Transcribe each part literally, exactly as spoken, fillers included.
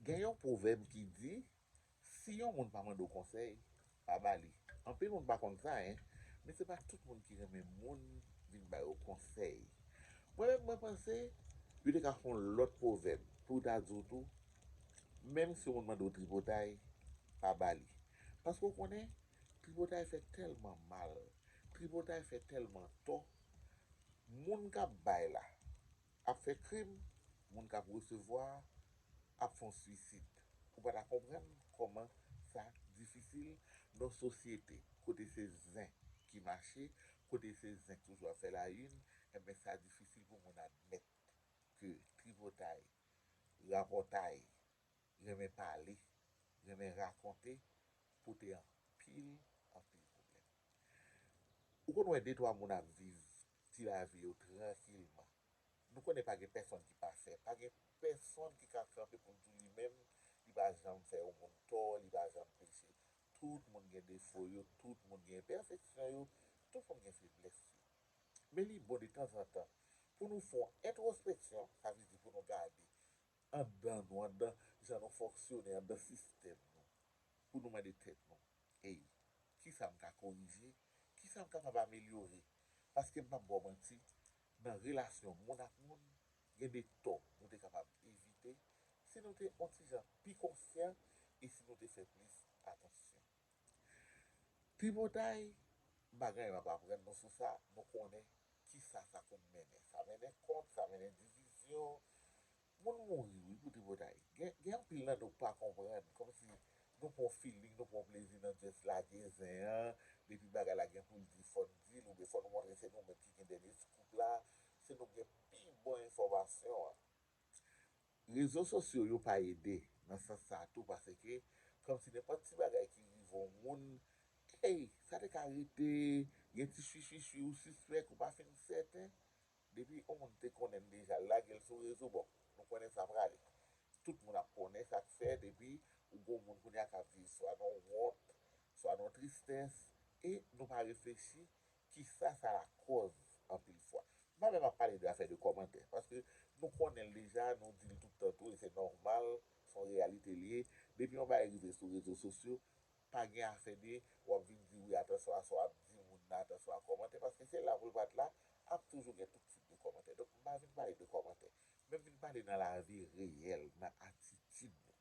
Gen yon pwovèb ki di, si yon moun pa mande w konsèy, pa ba li. Anpil moun pa konn sa, en, men se pa tout moun ki renmen moun vin ba yo konsèy. Mwen menm, mwen panse, yo te ka fè yon lòt pwovèb pou yo ta di w tou, menm si yon moun mande w tripotay, pa ba li. Paske w konnen, tripotay fè tèlman mal, tripotay fè tèlman tò, moun k ap bay la ap fè krim, moun k ap resevwa ap fè yon swisid. Ou pa ta konprann kòman sa difisil nan yon sosyete kote se zen ki mache, kote se zen k toujou ap fè layini, enben sa difisil pou moun admèt ke tripotay, rapòtay, renmen pale, renmen rakonte, pote anpil, anpil pwoblèm. Ou konn wè de twa moun ap viv ti lavi yo trankilman. Nou konnen pa gen pèsonn ki pafè, pa gen pèsonn ki ka kanpe pou l di w li menm, li pa janm fè yon moun tò, li pa janm peche. Tout moun gen defo yo, tout moun gen enpèfeksyon yo, tout moun gen feblès yo. Men li bon de tanzantan pou nou fè yon entwospeksyon, sa vle di pou nou gade anndan nou, anndan jan nou fonksyone, anndan sistèm nou, pou nou mande tèt nou, ey, kisa m ka korije? Kisa m kapab amelyore? Paske m p ap ba w manti, nan relasyon moun ak moun, gen de tò nou te kapab evite si nou te yon ti jan pi konsyan e si nou te fè plis atansyon. Tripotay, m pa gen anyen m ap aprann nou sou sa, nou konnen kisa sa konn mennen. Sa mennen kont, sa mennen divizyon. Moun mouri, wi, pou tripotay. Gen, gen anpil nan nou k pa konprann, kòmsi nou pran yon feeling, nou pran yon plezi nan just lage zen an, depi bagay la gen pou l di, fò n di l, oubyen fò nou montre se nou menm ki gen dènye scoop la, se nou k gen pi bon enfòmasyon an. Rezo sosyo yo pa ede nan sans sa tou, paske kòmsi nenpòt ti bagay ki rive yon moun, ey, sa te ka rete, gen ti chwichwichwi, ou sispèk, ou pa fin sèten. Depi yon moun te konnen l deja, l lage l sou rezo, bon, nou konnen sa prale. Tout moun ap konnen sa k fèt, epi ou gen yon moun kounye a k ap viv swa nan wont, swa nan tristès, e nou pa reflechi kisa sa lakòz anpil fwa. M pa menm ap pale de afè de kòmantè, paske nou konnen l deja, nou di l tout tan tou, e se nòmal, se yon reyalite l ye. Depi yon bagay rive sou rezo sosyo, pa gen afè de w ap vin di wi atansyon a sa w ap di moun nan, atansyon a kòmantè, paske se la pou l pa t la, ap toujou gen tout tip de kòmantè. Donk, m pa vin pale de kòmantè, men m vin pale nan lavi reyèl, nan atitid nou.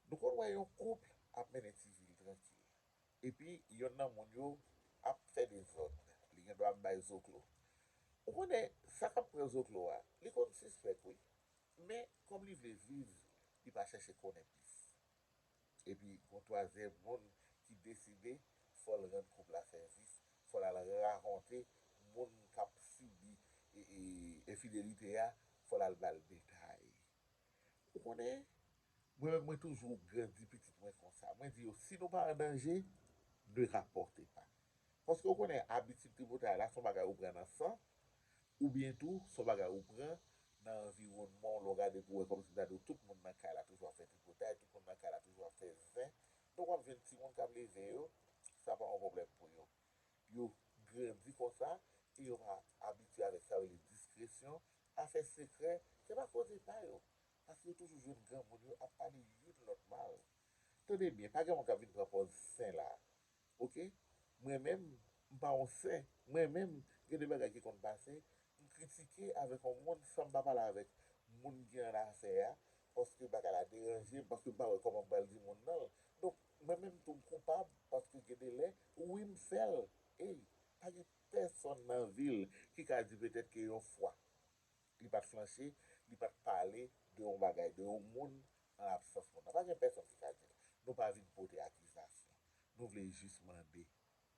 Nou konn wè yon koup ap mennen ti vi l trankil. Epi, yonn nan moun yo ap fè dezòd. Li gen dwa ap bay zoklo. Ou konnen, sa k ap pran zoklo a, li konn sispèk, wi. Men, kòm li vle viv, li pa chèche konnen plis. Epi, gon twazyèm moun ki deside, fò l rann koup la sèvis, fò l al rakonte moun k ap sibi e, e, enfidelite a, fò l al ba l detay. Ou konnen, mwen menm, mwen toujou grandi pitit mwen konsa. Mwen di yo, si nou pa an danje, ne rapportez pas. Paske ou konnen, abitid tripotay la, se yon bagay ou pran nan san, oubyen tou, se yon bagay ou pran nan anviwònman w, lè w gade pou w wè kòmsi m ta di w tout moun nan kay la toujou ap fè tripotay, tout moun nan kay la toujou ap fè zen. Donk, w ap jwenn timoun k ap leve yo, sa pa yon pwoblèm pou yo. Yo grandi konsa, e yo pa abitye avèk sa yo rele diskresyon, afè sekrè, se pa koze pa yo. Paske yo toujou jwenn granmoun yo ap pale youn lòt mal. Tande byen, pa gen moun k ap vin pran pòz sen la. Oke? Mwen menm, m pa yon sen. Mwen menm, gen de bagay ki konn pase, m kritike avèk yon moun san m pa pale avèk moun ki annafè a, paske bagay la deranje m, paske m pa wè kòman m pral di moun nan l. Donk, mwen menm tou m koupab, paske gen de lè, wi m fè l. Ey, pa gen pèsonn nan vi l ki ka di petèt ke yon fwa li pa t flanche, li pa t pale de yon bagay, de yon moun an absans moun nan. Pa gen pèsonn ki ka di l. Nou pa vin pote akizasyon. Nou vle jis mande,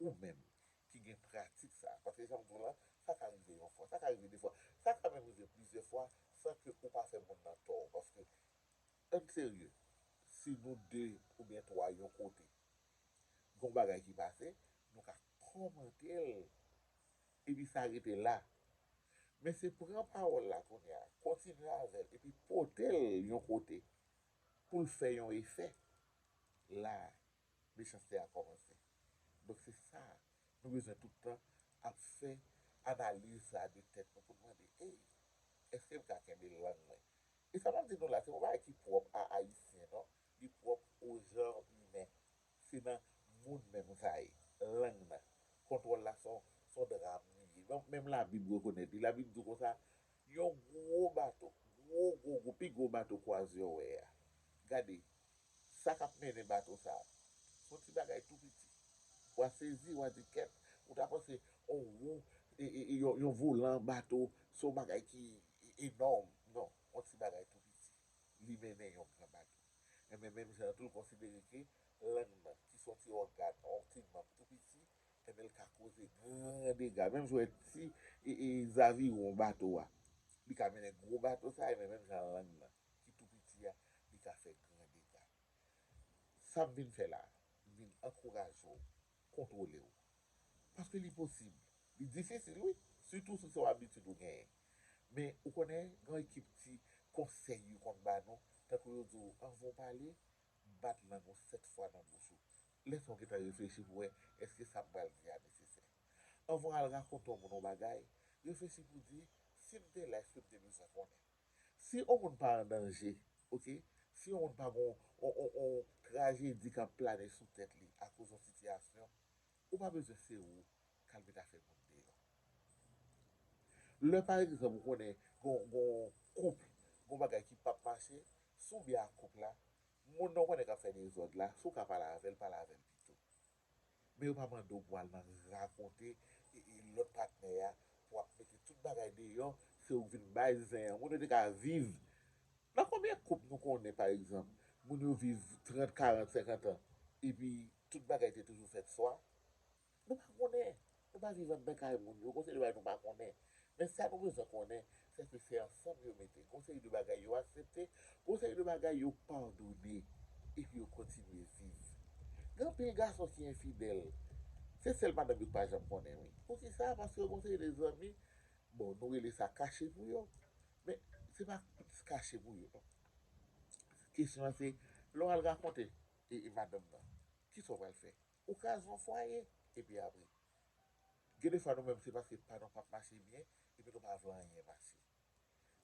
ou menm ki gen pratik sa a. Paske jan m di w lan, sa ka rive yon fwa, sa ka rive de fwa, sa ka menm rive plizyè fwa san ke ou pa fè moun nan tò. Paske, ann serye, si nou de oubyen twa yon kote, gon bagay ki pase, nou ka kòmante l, epi sa rete la. Men se pran pawòl la kounye a, kontinye avè l, epi pote l yon kote pou l fè yon efè. La, mechanste a kòmanse. Donk se sa, nou bezwen tout tan ap fè analiz sa de tèt nou pou n mande, ey, èske m ka kenbe lang mwen? E sa m ap di nou la, se yon bagay ki pwòp a Ayisyen. au genre humain. Se nan moun menm sa ye. Lang nan. Kontwòl la se yon, se yon dram li ye. Menm, menm Labib rekonèt li. Labib di w konsa, yon gwo bato, gwo, gwo, gwo, pi gwo bato kwazè w wè a. Gade, sa k ap mennen bato sa a, se yon ti bagay tou piti. W a sezi, w a di, "Kèt, ou ta panse yon wou, e, e, e, yon, yon volan bato, se yon bagay ki e, enòm." Non, yon ti bagay tou piti. Li mennen yon gran bato. Enben, menm jan an tou, l konsidere ke lang nan, ki se yon ti ògàn, yon ti manm tou piti, enben, l ka koze gran dega. Menm jan w wè ti e, e, zaviwon bato a, li ka mennen gwo bato sa, enben, menm jan lang nan, ki tou piti a, li ka fè gran dega. Sa m vin fè la, m vin ankouraje w, kontwole w. Paske li posib. Li difisil, wi. Sitou si se yon abitid ou genyen. Men, ou konnen, gen yon ekip ti konsèy yo konn ba nou, tankou yo di w, anvan w pale, bat lang ou sèt fwa nan bouch ou. Lè sa w gentan reflechi pou wè, èske sa m pral di a nesesè? Anvan w al rakonte yon moun yon bagay, reflechi pou di, si m te la, èske m te bezwen konnen? Si yon moun pa an danje, oke? Si yon moun pa gen yon, yon, yon, yon trajedi k ap plane sou tèt li akoz yon sitiyasyon, ou pa bezwen se ou k al met afè moun deyò. Lè, pa egzanp, ou konnen gon, gon koup, gon bagay ki p ap mache, si w byen ak koup la, moun nan w konnen k ap fè dezòd la, si w ka pale avè l, pale avè l pito. Men yo pa mande w pou al nan rakonte e, e lòt patnè a, pou w ap mete tout bagay deyò, se ou k vin bay zen an. Moun yo te ka viv. Nan konbyen koup nou konnen, pa egzanp, moun yo viv trant, karant, senkant an, epi tout bagay te toujou fèt swa? Nou pa konnen. Nou pa viv anndan kay moun yo. Gon seri de bagay nou pa konnen. Men sa nou bezwen konnen, se ke se ansanm yo mete. Gon seri de bagay yo aksepte, gon seri de bagay yo padone, epi yo kontinye viv. Gen anpil gason ki enfidèl. Se sèl madanm yo k pa janm konnen, wi. Poukisa? Paske gon seri de zanmi, bon, nou rele sa kache pou yo. Men se pa kache pou yo. Kesyon an se, lè w al rakonte e, e madanm nan, kisa w pral fè? Ou kraze yon fwaye, epi apre? Gen de fwa nou menm se paske pa nou p ap mache byen, epi nou pa vle anyen mache.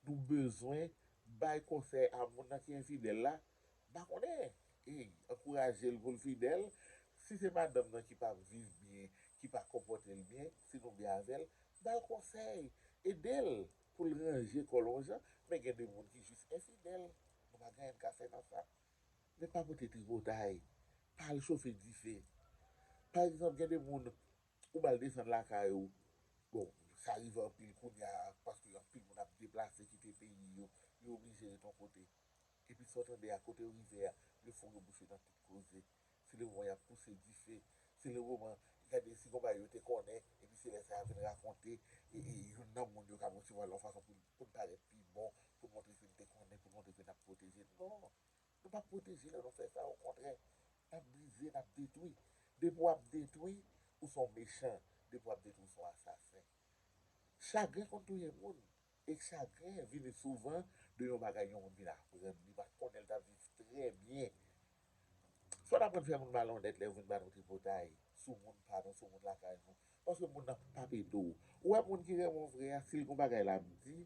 Nou bezwen bay konsèy a moun nan ki enfidèl la, m pa konnen, ey, ankouraje l pou l fidèl. Si se madanm nan ki pa viv byen, ki pa konpòte l byen, si nou byen avè l, ba l konsèy, ede l pou l ranje kò l yon jan, men gen de moun ki jis enfidèl, nou pa gen anyen n ka fè nan sa. Men pa pote tripotay, pa al chofe dife. Pa egzanp, gen de moun, ou ba l desann lakay ou. Bon, sa rive anpil kounye a, paske anpil moun ap deplase, kite peyi yo, yo oblije ret yon kote. Epi sa w tande a, kote yo rive a, yo foure bouch yo nan tout koze. Se le moman y ap pouse dife. Se le moman, gade, si gon bagay yo te konnen, epi se lè sa y ap vin rakonte, e, e youn nan moun yo k ap resevwa l yon fason pou, pou l parèt pi bon, pou l montre ke l te konnen, pou l montre ke n ap pwoteje l. Non! Nou p ap pwoteje lè nou fè sa, okontrè, n ap brize, n ap detwi. Depi w ap detwi, ou se yon mechan. Depi w ap detwi, ou se yon asasen. Chagren konn touye moun. E chagren vini souvan de yon bagay yon moun vin aprann. Li pa t konnen l t ap viv trè byen. Fò n aprann fè moun malonèt lè yo vin ba nou tripotay sou moun pa nou, sou moun lakay nou. Paske moun nan p ap ede w. Ou wè moun ki renmen w vre a, si l gon bagay l ap di,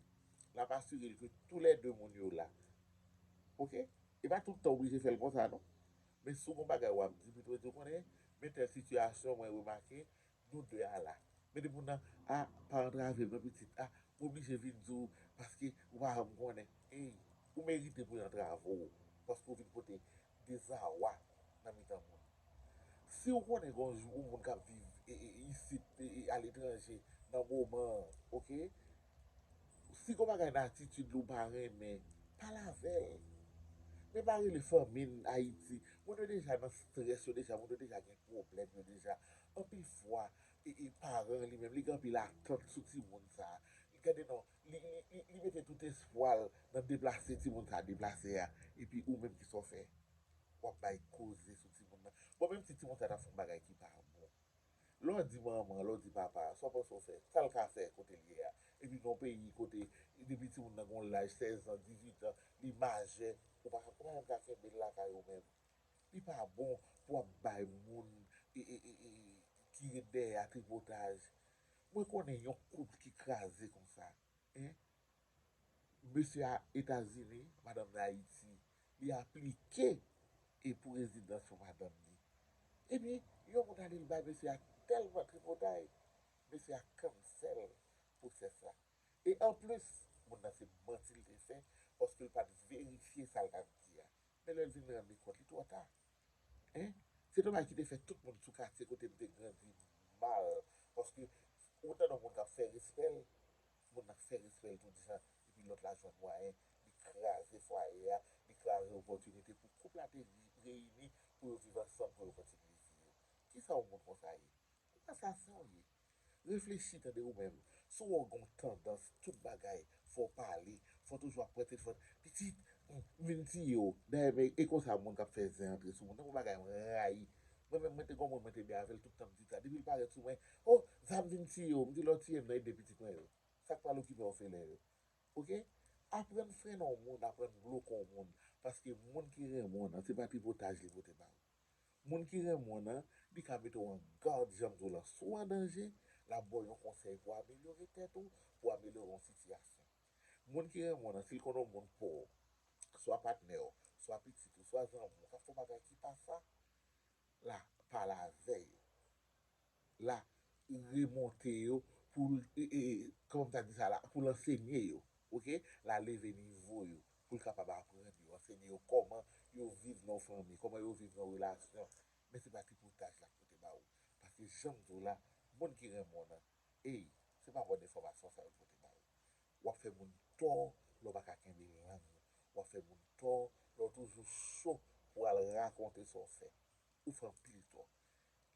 l ap asire l ke toulède moun yo la. Oke? E pa tout tan w oblije fè l konsa, non. Men si w gon bagay w ap di, pito w di w konnen, men tèl sitiyasyon, mwen remake, nou de a la. Men depi moun nan, a, pa antrave m non pitit, a, m oblije vin di w, paske ou pa janm konnen. Ey, ou merite pou y antrave w, paske w vin pote dezawa nan mitan moun. Si w konnen gen yon jou, yon moun k ap viv, e, e, isit, e, e, aletranje, nan moman an, oke? Si gon bagay nan atitid li w pa renmen, pale avè l. Men pa rele fanmi n Ayiti. Moun yo deja nan strès, yo deja, moun yo deja gen pwoblèm, yo deja. Anpil fwa, e, e paran li menm, li gen anpil atant sou timoun sa a. Gade non, li, li, li, li mete tout espwa l nan deplase timoun sa a deplase a. Epi ou menm, kisa w fè? W ap bay koze sou timoun nan. Bon, menm si timoun sa a t ap fè yon bagay ki pa bon, lè w di manman, lè w di papa, sa w panse w fè? Sa l ka fè kote l ye a? Epi nan yon peyi kote, depi timoun nan gen yon laj sèz an, dizuit an, li majè, ou pa, ou pa menm ka kenbe l lakay ou menm. Li pa bon pou w ap bay moun, e, e, e, e, ki ret dèyè a tripotaj. Mwen konnen yon koup ki kraze konsa. Hein? Mesye a Etazini, madanm nan Ayiti, li aplike e pou rezidans pou madanm li. Epi, yon moun ale l bay mesye a tèlman tripotay, mesye a cancel pwosès la. E anplis, moun nan se manti l te fè, paske l pa t verifye sa l t ap di a. Men lè l vin rann li kont, li twò ta. Hein? Se yon bagay ki te fè tout moun sou katye kote m te grandi mal. Paske ou tande yon moun k ap fè respè l, moun nan fè respè l tout jan, epi lòt la jwenn mwayen, li kraze fwaye a, li kraze opòtinite pou koup la te reyini pou yo viv ansanm, pou yo kontinye vi yo. Kisa yon moun konsa ye? Ou pa sa san w ye. Reflechi, tande, ou menm. Si w wè w gen yon tandans, tout bagay, fò w pale, fò w toujou ap pran telefòn. Pitit, m, m vin tiye w. Dayè, men, e konsa moun k ap fè zen antre sou moun nan, yon bagay m rayi. Mwen menm, mwen te gen yon moun, mwen te byen avè l, tout tan m di sa. Depi l parèt sou mwen, o, sa m vin tiye w. M di, lè w tiye m nan, ede pitit mwen yo. Sa k pral okipe w felen yo. Oke? Aprann frennen yon moun, aprann bloke yon moun. Paske moun ki renmen w nan, se pa tripotaj li pote ba ou. Moun ki renmen w nan, li ka mete w an gad, jan m di w lan, si w an danje, l ap ba w yon konsèy pou amelyore tèt ou, pou amelyore yon sitiyasyon. Moun ki renmen w nan, si l konn yon moun pa w, swa patnè w, swa pitit ou, swa zanmi w, k ap fè yon bagay ki pa sa, la, pale avè yo. La, remonte yo pou l, e, e, kòman m ta di sa la, pou l ansenye yo, oke? La leve nivo yo, pou l kapab aprann yo, ansenye yo kòman yo viv nan yon fanmi, kòman yo viv nan yon relasyon. Men se pa tripotaj l ap pote ba ou. Paske jan m di w la, moun ki renmen w nan, ey, se pa bòn enfòmasyon sa yo pote ba ou. W ap fè moun tò lè w pa ka kenbe lang ou. W ap fè moun tò lè w toujou cho pou al rakonte sa w fè. Ou fè anpil tò.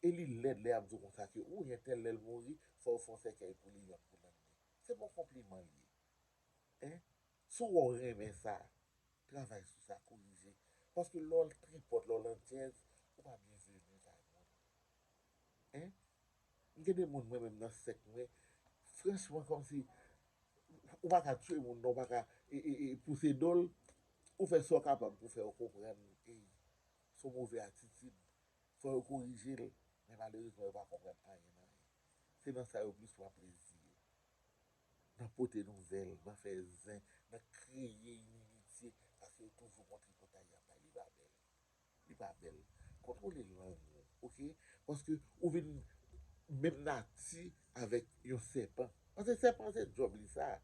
E li lèd lè y ap di w konsa ke, ou entèl lè l mouri, fò yo fè yon sèkèy pou li, yonn pou nanm li. Se pa yon konpliman l ye. Hein? Si w wè w renmen sa, travay sou sa, korije. Paske lè w tripòt, lè w landjèz, ou pa byenveni kay moun. Hein? M gen de moun mwen menm nan sèk mwen, franchman, kòmsi ou pa ka tchwe moun, non, ou pa ka, e, e, e, pouse do l, ou fè sa w kapab pou fè yo konprann, e, se yon move atitid, fò yo korije l, men malerezman, yo pa konprann anyen nan anyen. Se nan sa yo plis pran plezi yo. Nan pote nouvèl, nan fè zen, nan kreye inimitye, paske yo toujou gon tripotay y ap bay, li pa bèl. Li pa bèl. Kontwole lang ou, oke? Paske ou vin menm nati avèk yon sèpan. Paske sèpan se djòb li sa.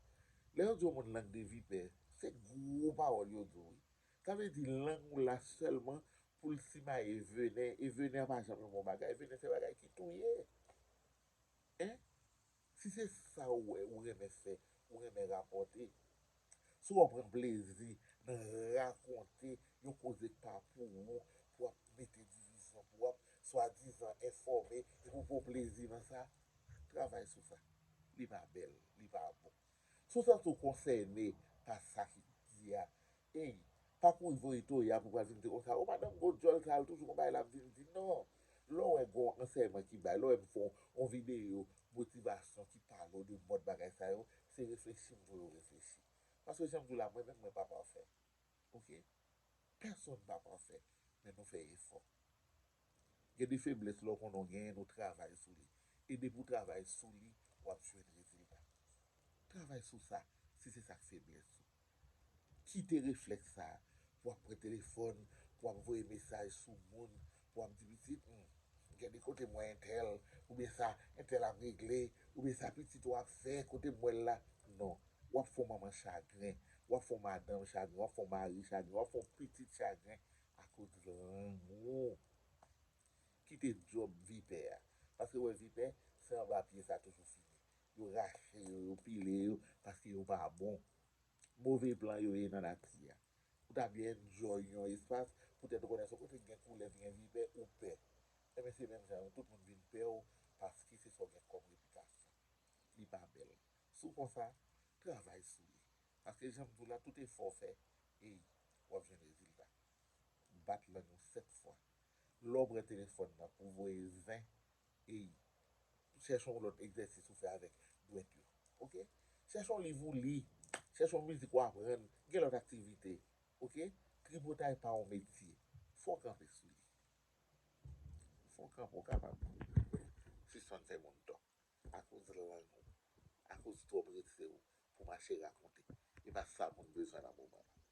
Lè yo di yon moun lang de vipè, se gwo pawòl yo di w, wi. Sa vle di lang ou la sèlman pou l simaye venen, e venen an pa janm yon bon bagay. Venen se bagay ki touye. Hein? Si se sa w wè ou renmen fè, ou renmen rapòte, si w ap pran plezi nan rakonte yon koze k pa pou ou, pou w ap mete divizyon, pou w ap swadizan enfòme, epi w pran plezi nan sa, travay sou sa. Li pa bèl, li pa bon. Si w santi w konsène pa sa ki di a, ey, pa kouri voye toya pou pral vin di konsa, o madanm gwo djòl sa, l toujou gon bagay l ap vin di. Non. Lè w wè gon ansèyman ki bay, lè w wè m fè yon videyo motivasyon ki pale w de mòd bagay sa yo, se reflechi m voye w reflechi. Paske jan m di w la, mwen menm mwen pa pafè. Oke? Pèsonn pa pafè, men nou fè efò. Gen de feblès lè w konnen w genyen, nou travay sou li. E depi w travay sou li, w ap jwenn rezilta. Travay sou sa, si se sa k feblès ou. Kite reflèks sa a, pou w ap pran telefòn, pou w ap voye mesaj sou moun, pou w ap di pitit, hmm, gade kote m wè entèl, oubyen sa, entèl ap regle, oubyen sa pitit ou ap fè, kote m wè l la. Non, w ap fè yon manman chagren, w ap fè yon madanm chagren, w ap fè yon mari chagren, w ap fè yon pitit chagren akoz lang ou. Kite djòb vipè a. Paske w wè vipè, se anba pye sa toujou fini. Yo rache yo, yo pile yo, paske yo pa bon. Move plan yo ye nan nati a. Ou ta byen enjoy yon espas, poutèt ou konnen se yon kote ki gen koulè, ki gen vipè, ou pè. Enben se menm jan, tout moun vin pè w, paske se sa w gen kòm repitasyon. Li pa bèl. Si w konsa, travay sou li. Paske jan m di w la, tout efò w fè, ey, w ap jwenn rezilta. Bat lang ou sèt fwa. Lè w pran telefòn nan pou voye zen, ey, chèche yon lòt egzèsis ou fè avèk dwèt yo. Oke? Chèche yon liv ou li. Chèche yon mizik ou aprann. Gen lòt aktivite. Oke? Tripotay pa yon metye. Fò w kanpe sou li. Fò w kanpe, w kapab. Sispann fè moun tò. Akoz lang ou. Akoz twò prese w pou mache rakonte. E pa sa moun bezwen nan moman la.